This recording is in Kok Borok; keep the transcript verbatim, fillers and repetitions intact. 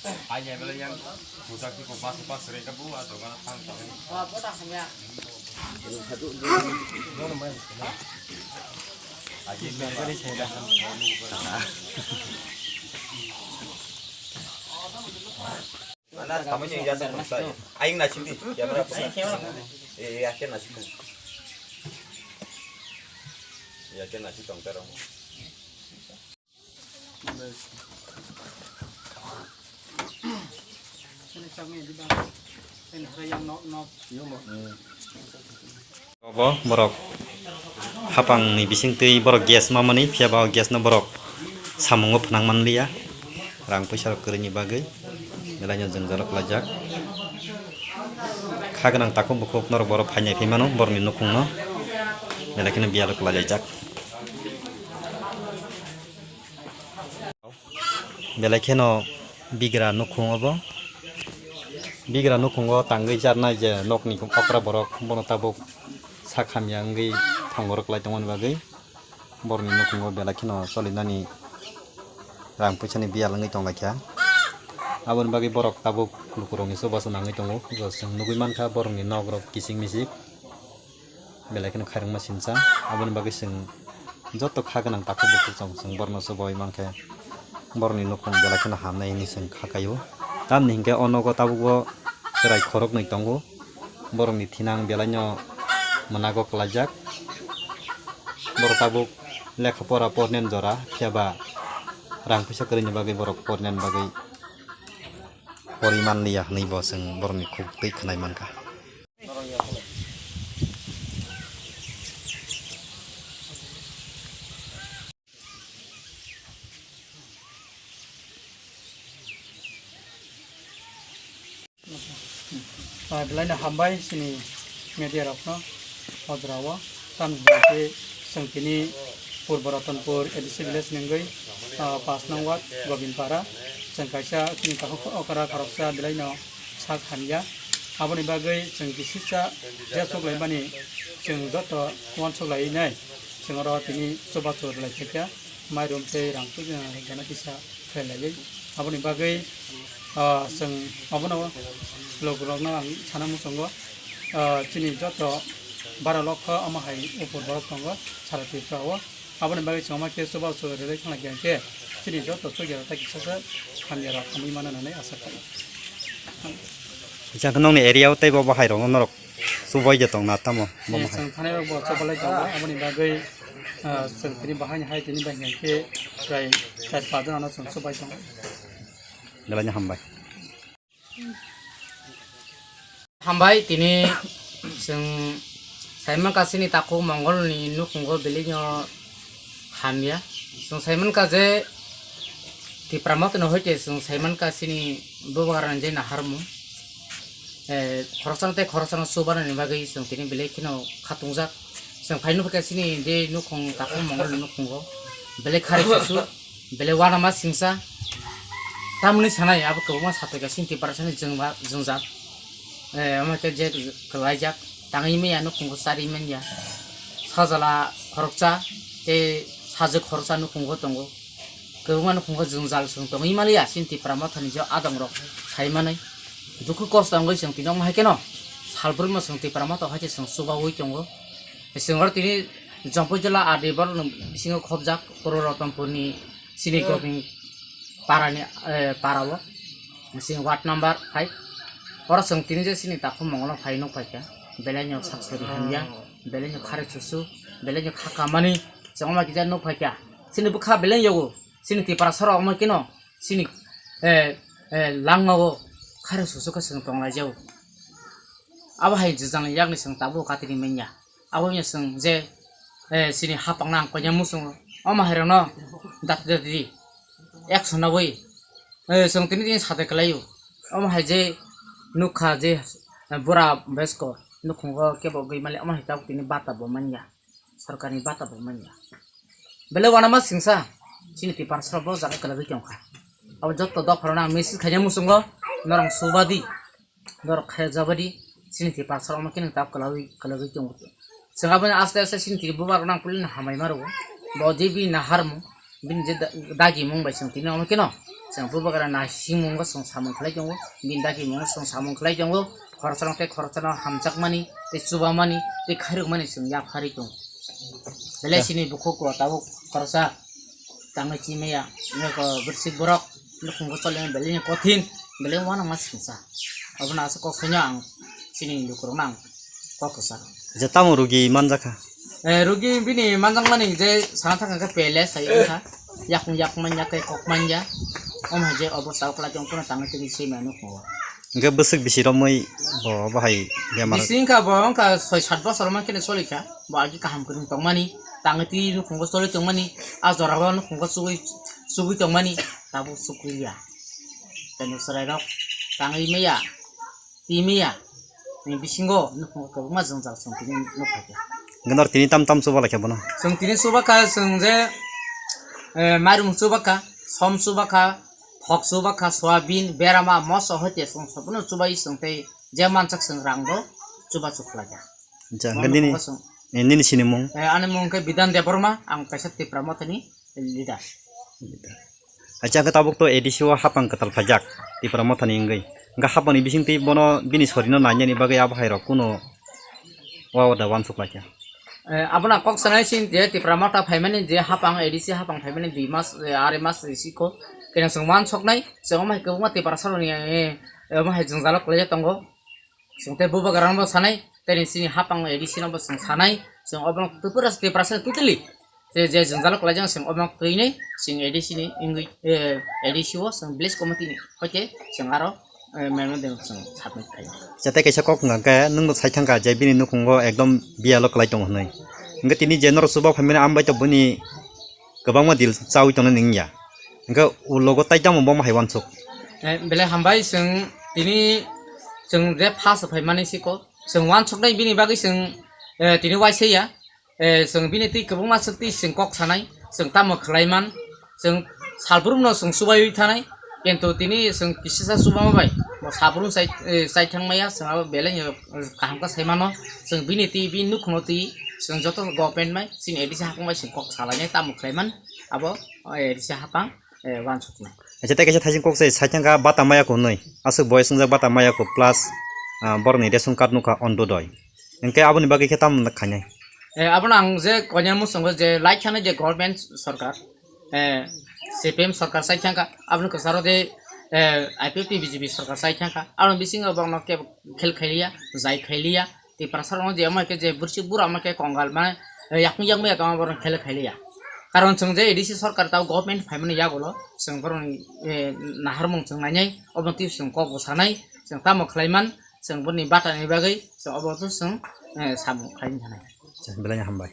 Mana samanya yang jasa pun saya. Aing nasi di, ya, berapa? Eh, ya, kena nasi tu. Ya, kena nasi tong terong. Obo borok hapang ni bising twi borok gas mamani, phiya ba o gas no borok samungo phnang manliya, rang puisa rok kwrwini bagwi, belai no jwngjal rok laijak. Kha gwnang takhuk bukhuk norok borok phainai phai mano borokni nukhung no, belai kheno biyalo kwlai laijak. Belai kheno bigra nukhung obo. Bigra nukhungo tangwi charnai je nokni okra borok bono tabuk sak hamya wngwi thongo rwklai tongmani bagwi. Borokni nukhungo belai kheno cholinani rang puisani biyal wngwi tonglaikha. Aboni bagwi borok tabuk lukurokni chubachu nangwi tongo. Chwng nugwi mankha borokni nok rok kising misik. Belai kheno khairokma sinsa, aboni bagwi chwng joto kha gwnang takhuk bukhuk chwng, chwng borokno chubaui mankhe borokni nukhung belai kheno hamnai hinwi chwng kha kaio. Tamni hinkhe o nogo tabukbo chwrai khoroknwi tongo, borokni thinang belaino mwnago kwlaijak. Borok tabuk lekha pora pornani jora, phiya ba rang puisa kwrwini bagwi borok pornani bagwi porwi manliya hinwi bo chwng borokni khuk twi khwnai mankha. Ah, belai no hambai chini media rok no o jora o. Tamni hwnkhe chwng tini Purbo Ratanpur A D C village ni wngwi, ah, pash nong ward Gobindpara. Chwng kaisa chini takhuk okra khoroksa belai no sak hamya. Aboni bagwi chwng kisisa je suklaimani chwng joto uansuk laiwi nai. Chwng oro tini chubachu rwlai phaikha, mairum tei rang puisa jana kisa khlai laiwi. Aboni bagwi, ah, chwng obono lokurokno ang sana muchungo, ah, chini joto bara lokho omo hai upor borok tongo sara Tripura o. Aboni bagwi chwngma khe chubachu rwlai thangla khe chini joto chukya rok tei kisa se hamya rok hamwi mano hinwi asa khlaio. Kisa khe nokni area o tei bo bahai rokno norok chubai de tong na tamo bo bahai. Chwng thanai rok bo chubalai tongo, aboni bagwi, ah, chwng tini bahai ni hai tini bai hwnkhe prai char pas jona no chwng chubai tongo. Belai no hambai. Hambai, tini chwng saimankha chini takhuk Mongol ni nukhungo belai no hamya. Chwng saimankha je Tipra Motha no hoite chwng saimankha chini bubagra ni je naharmung. Eh, khoroksa tei khoroksa no chubanani bagwi chwng tini belai kheno khatungjak. Chwng phai nukha chini je nukhung takhuk Mongol ni nukhungo belai khari susu. Belai uanama singsa tamni sanai abo kwbangma satwi ka sinti parasani jwngjak, eh, omo khe je kwlaijak tangwi manya nukhungo chari manya sajla khoroksa tei sajwk khoroksa nukhungo tongo. Kwbangma nukhungo jwngjal chwng tongwi maliya sinti para mothani je adongrok sai manwi dukhu kosto wngwi chwng tini omo hai kheno salbrumno chwng Tipra Motha hai khe chwng chubaui tongo. Chwng oro tini Jampui jila R D borokni bisingo khobjak Purbo Ratanpurni chini Gobin parani, eh, parao, chini ward number five. Oro chwng tini je chini takhuk Mongol no phai nuk phaikha, belai no sak sori hamya, belai no khare susu, belai no kha kamani, chwng ma kisa nuk phaikha. Chini bwkha belai yogo, chini Tiprasa rok omo kino chini, eh, eh, langmao khare susu khe chwng tonglaijao. Abo hai jwjang yakni chwng tabuk katini manya. Abo wngya chwng je, eh, chini hapang nang koina muchungo. Omo hai rokno dati dati di. Action naboi. Eh, chwng tini tini sate kwlaio. Omo hai je nukha je, eh, bura besko nukhungo kebo gwi mali omo hai tabuk tini bata bo manya. Sorkarni bata bo manya. Belai uanama singsa chini Tiprasa rok bo jaga kwlagwi tongkha. Abo jotto dopha rok nang message khaina muchungo norok subadi. Norok khe jabadi, chini Tiprasa rok omo khe nwng tabuk kwlawi, kwlagwi tongo. Chwng aboni aste aste chini tini bubar rok nang pulino hamai ma rwo. Bo je bini naharmung, bini je da-, dagimung bai chwng tini omo kheno Chwng bubagra naisingmungo chwng samung khlai tongo, bini dagimungo chwng samung khlai tongo, khoroksa rok tei khoroksa no hamjakmani tei chubamani tei khairokmani chwng yapharwi tongo. Belai chini bukhuk o tabuk khoroksa tangwi chimaya, nokho bwswk borok nukhungo choli belai kothin, belai uanama singsa. Abono aswk kok saino ang chini lukurokno ang kok kwcharo. Je tamo rugi manjakha? Eh, rugi bini manjakmani je sana thangkha khe pele sai wngkha. Yakung yakung manya khe kok manya. Omo hai je obo sao khlai tong phano tangwi tongwi se maya nukhungo. Hingke bwswk bisi romwi bo bahai bemar? Bisi wngkha bo wngkha soi sat bosor man kheno solikha. Bo agi kaham kwrwng tongmani, tangwi twi nukhungo choli tongmani, a jorao nukhungo chugui chugui tongmani, tabuk chukliya. Tei chwrairok tangwi maya. Timiya ni bisingo nukhungo kwbangma jwngjal chwng tini nukha khe. Hwnkhe noro tini tam tam chuba laikha bono? Chwng tini chuba kha, chwng je, eh, mairung chuba kha, som chuba kha, thok chuba kha, soyabin, berama, moso, hoite chwng sobono chubai chwng tei je mansak chwng rang bo chuba chuk khlai kha. Acha, hwnkhe nini, eh, nini sinimung? Eh, ani mung khe Bidan Debbarma, ang kaisa Tipra Mothani leader. Acha, hwnkhe tabuk to A D C o hapang kwtal phaijak, Tipra Mothani wngwi. Hwnkhe hapangni bisingtwi bono bini sorino nainani bagwi abo hairok kuno wa da uansuk laikha. Eh, abono kok sanai sin je Tipra Motha phaimani je hapang A D C hapang phaimani dui mas, eh, arai mas siko kena chwng uansuknai, chwng omo hai kwbangma Tiprasarokni, eh, eh, omo hai jwngjalo kwlaijak tongo. Chwng tei bubagrano bo sanai, tei chini hapang A D C no bo chwng sanai, chwng obono tupura Tiprasa totally. Je, je jwngjalo kwlaijak chwng obono twinwi chwng A D C ni wngwi, eh, A D C o chwng village committee ni hoite chwng aro, eh, memorandum chwng submit khaio. Jate kaisa kok wngkha khe nwngno sai thangkha je bini nukhungo ekdom biyalo kwlai tongo hwnwi. Hwnkhe tini je norok chuba phaimani ambai to bini kwbangma deal chawi tongna nangya. Hwnkhe ulogo tai tamo bomo hai uansuk? Eh, belai hambai chwng tini chwng je first phaimani siko chwng uansuknai bini bagwi chwng, eh, tini uaisaiya. Eh, chwng bini twi kwbangma swktwi chwng kok sanai, chwng tamo khlaiman, chwng salbrumno chwng chubaiwi thanai, kintu tini chwng kisisa chubama bai bo salbrum chai, eh, chai thangmaya, chwng abo belai no kaham khe saimano, chwng bini twi bini nukhungno twi chwng joto government bai chini A D C hapang bai chwng kok salainai tamo khlaiman abo, eh, A D C hapang, eh, uansuknai. Acha, tei kaisa thaising kok se sai thangkha bata maya ko hwnwi, aswk boyes wngjak bata maya ko plus, ah, borokni ration card nukha Antyodoi. Hwnkhe aboni bagwi khe tamo khainai? Eh, abono ang je koinani muchungo je lai thani je government sorkar, eh, C P M sorkar sai thangkha, aboni kwcharo je, eh, I P F T B J P sorkar sai thangkha, aboni bisingo borokno kebo khel khailiya, jai khailiya, Tiprasarokno je omo khe je bwswk bura omo khe kongal mane, eh, yakung yakung ya tongma borokno khel khailiya. Karon chwng je A D C sorkar tao government phaimani yagulo chwng borokni, eh, naharmung chwng nainai, obo twi chwng kok bo sanai, chwng tamo khlaiman, chwng boni batani bagwi chwng obo to chwng, eh, samung khlaina thanai. Acha, belai no hambai.